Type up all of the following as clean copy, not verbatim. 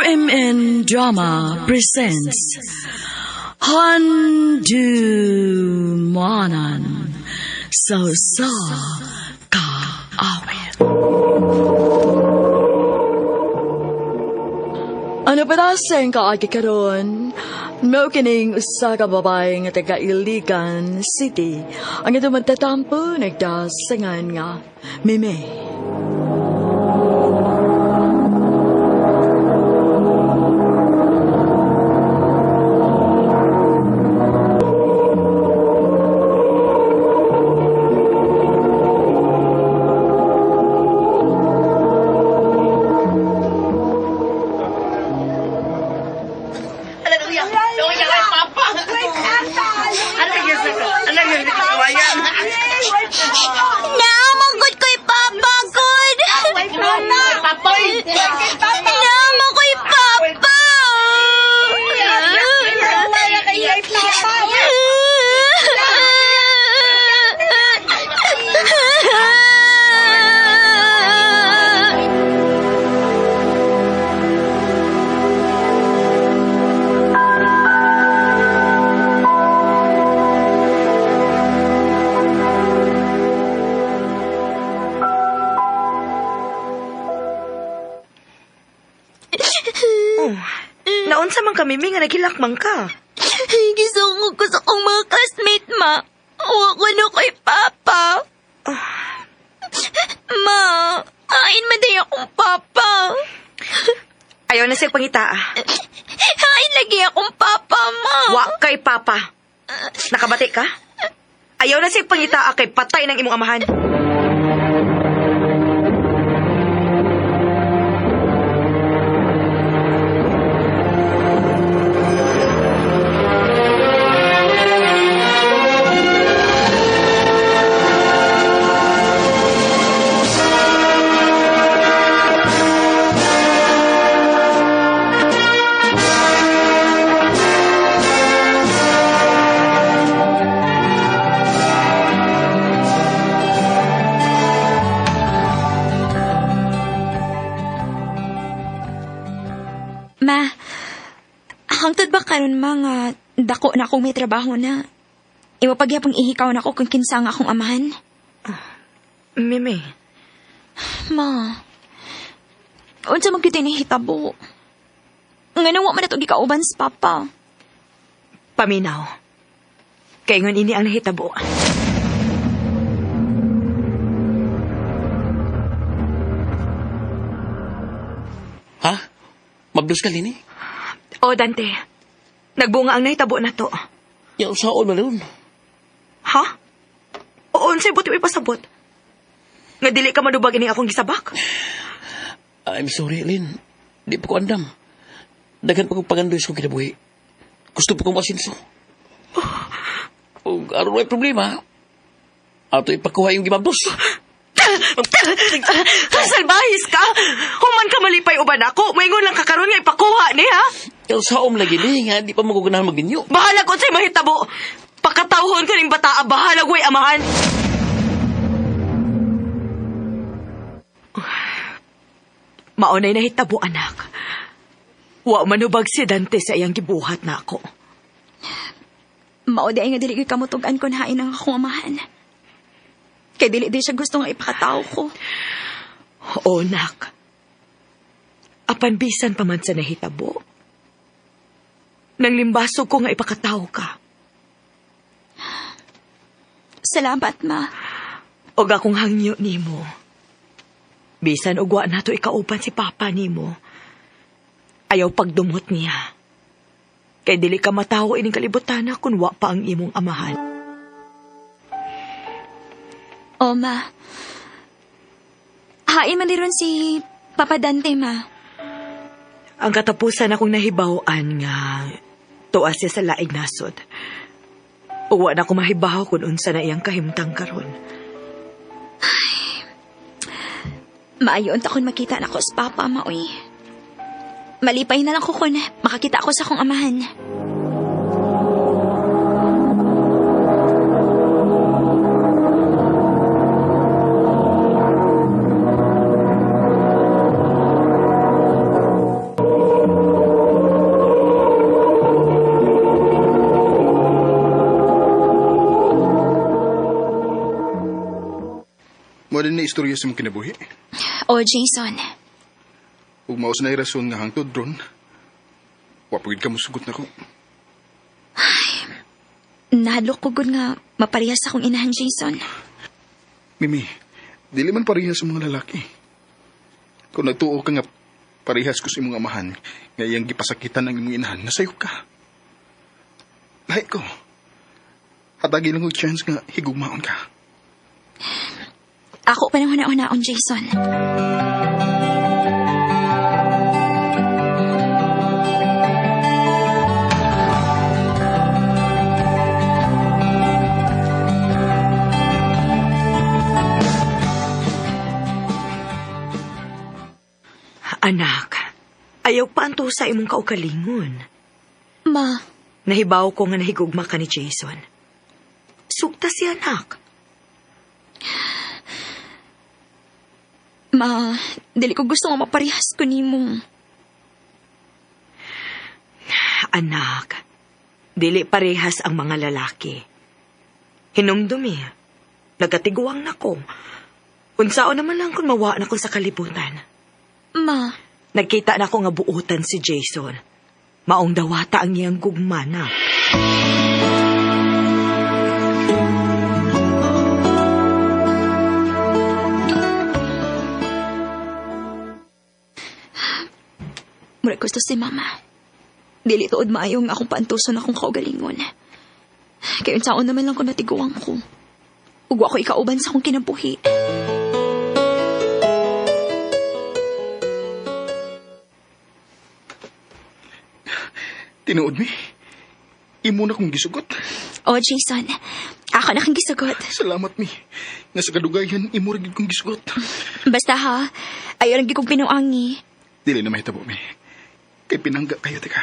RMN Drama presents Handumanan sa Usa Ka Awit. Ano pa sa kaagi karon? Mao kining usa ka babae nga taga Iligan City. Ang itong magtatampo nagdasangan nga Mime. Naamangkot ko'y papa, God! Naamang ko'y papa! Oh, naunsa man kami mi nga naghilak man ka. Gisungog ko sa akong mga classmate, ma. Wa ko na kay papa. Ma, hain man day akong papa. Ayaw na siya pangitaa. Hain lagi akong papa, ma. Wa kay papa. Nakabati ka? Ayaw na siya pangitaa kay patay ng imong amahan. Ma, hangtod ba karon ma nga dako na akong may trabaho na? Iwa pagyapong ihikaw na ako kung kinsa nga akong amahan. Mimi, Ma, unsa man gyud hitabo? Ngano wa man nato gikauban sa papa? Paminaw. Kay ngon ini ang nahitabo. Ha? Mabdos ka, Lini? O Dante, nagbunga ang nahitabo na to. Ya, usaon man ron. Ha? Oo, unsay buti mo ipasabot? Nga dili ka madubag ini akong gisabak? I'm sorry, Lin. Di pa ko andam. Daghan pa kong pagandoy sa kong kinabuhi. Gusto pa kong masinso. O aron may problema, ato ipakuha yung gimabdos. Salbahis ka! Human ka malipay uban ako. Maingon lang ka karon nga ipakuha ni ha? Ya, usaon lagi ni nga, di pa maguganahan magbinyo. Bahala kung sa'y mahitabo. Pakatawhon ka ning bataa, bahala way amahan. Maunay nahitabo, anak. Wa manubag si Dante sa iyang gibuhat na ako. Mao di ay nga dili gyud kamutug-an kon hain ang akong amahan. Kay dili di siya gusto nga ipakatao ko. Oo, nak. Apan bisan pa man sa nahitabo. Nang limbaso ko nga ipakatawo ka. Salamat, ma. Og akong hangyo nimo. Bisan og wa nato ikauban si papa nimo. Ayaw pagdumot niya. Kay dili ka matawo ining kalibutan kun wa pa ang imong amahan. O, ma. Hain man ron si Papa Dante, ma. Ang katapusan akong nahibaw-an nga tuwa siya sa laing nasod. Uwa na ko mahibaw kung unsa na iyang kahimtang karon. Maayo unta kon makita na ko sa papa, ma, uy. Malipay na lang ko kun makakita ako sa akong amahan. Mao din ni istorya sa imong kinabuhi. O, Jason. Ug mao sa rason nga hangtod ron, wa pa gid ka musugot nako. Nahadlok ko gud nga maparehas akong inahan, Jason. Mimi, dili man parehas sa mga lalaki. Kung nagtuo ka nga parehas ko sa imong amahan, nga iyang gipasakitan ang imong inahan, nasayop ka. Lahi ko. Hatagi lang og chance nga higugmaon ka. Ako pa nang huna-hunaon, Jason. Anak, ayaw pa anto sa imong kaugalingon. Ma, Nahibaw ko nga nahigugma ka ni Jason. Sugta si anak. Ma, dili ko gusto nga maparehas ko nimo. Anak, dili parehas ang mga lalaki. Hinumdumi, nagkatiguang nako. Unsaon naman lang kung mawa na ko sa kalibutan. Ma, Nagkita na ko nga buotan si Jason. Maong dawata ang iyang gugma na. Murag gusto si Mama. Dili tuod maayo nga akong paantuson akong kaugalingon. Kay unsaon naman lang ko natiguang ko. Ug wa ko ikauban sa akong kinabuhi. Tinuod mi. Imo na kong gisugot. Oh, Jason. Ako na kang gisugot. Salamat mi. Nga sa kadugayan, imo ra gid kong gisugot. Basta ha, ayaw lang gid kong pinuangi. Dili na mahitabo mi. Kay pinangga kayo tika.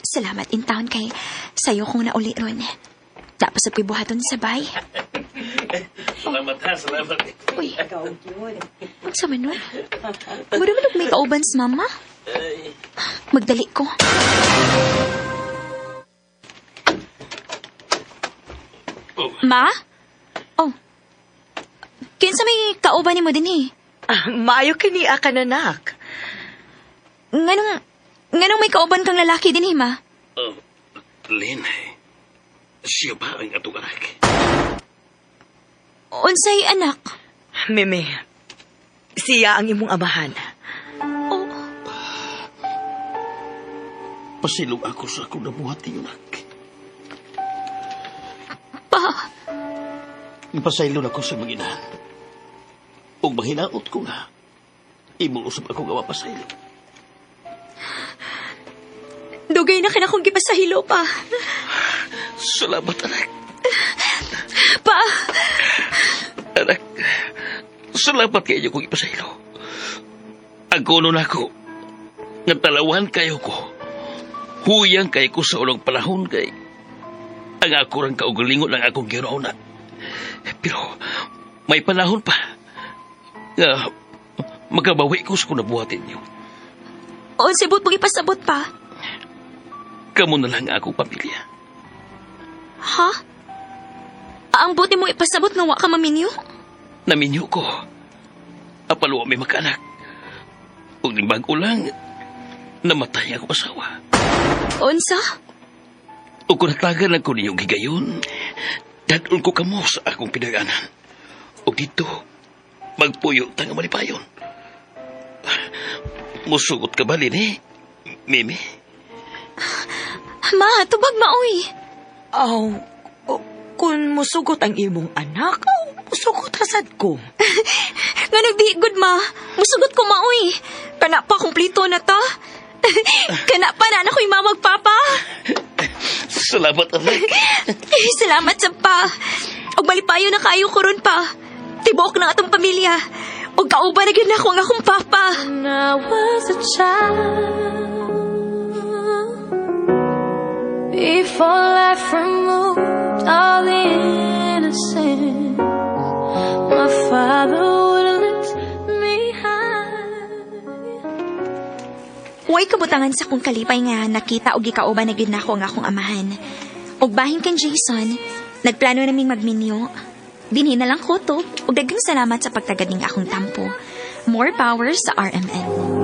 Salamat in town kay sayo kong nauli ron. Dapat sa ko'y buhaton sa bay. Salamat ha, salamat. Uy. Unsa man nun? Mura man og may kauban sa mama. Magdali ko. Oh. Ma? Oh. Kinsa may kauban nimo dinhi? Ah, maayo kini ka nanak. Nganong may kauban kang lalaki dinhi, ma? Oh, Lynn, siya ba ang atong anak? Unsay anak? Mimi, siya ang imong amahan. Oh, Pasilong ako sa akong nabuhat niyo, anak. Pa. Ipasaylo na ko sa mga inahan. Ug mahinaot ko nga, imong usap ako nga mapasaylo. Dugay na ka na akong gipasahilo pa. Salamat, anak. Pa! Anak, salamat kay inyo kong ipasaylo. Ang kuno na ako, nga talawan kayo ko. Huyang kayo ko sa unang panahon kay ang ako rang kaugalingon ang akong ginauna. Pero may panahon pa nga makabawi ko sa kung nabuhatin niyo. Unsay buot mong ipasabot pa? Kamo na lang ang akong pamilya. Ha? Ang buti mong ipasabot nga wa ka maminyo? Naminyo ko. Apalo may makaanak. Ug bago lang, namatay ang akong asawa. Unsa? Ug kung natagan lang ko ninyong gigayon, dadon ko kamo sa akong pinag-anan. Ug dito, magpuyo ta nga malipayon. Musugot ka ba, Lini? Mimi? Ma, tubag maoy. Aw, kung musugot ang imong anak, aw, musugot rasad ko. Nga nagdi good ma. Musugot ko maoy. Kana pa kumplito na ta. Kana pa na ako'y mamag papa. Salamat, anak. Salamat sa pa. Og malipayo na kayo ko ron pa. Tibuok na atong pamilya. Og kauban na gyud nako ang akong papa. When I was a child, before life removed all the innocence, father would lift me high. Way kabutangan sa akong kalipay nga nakita og gikauban na gyud nako ang akong amahan. Ug bahin kang Jason, nagplano naming magminyo. Dinhi na lang ko to, ug daghang salamat sa pagtagad ning akong tampo. More power sa RMN.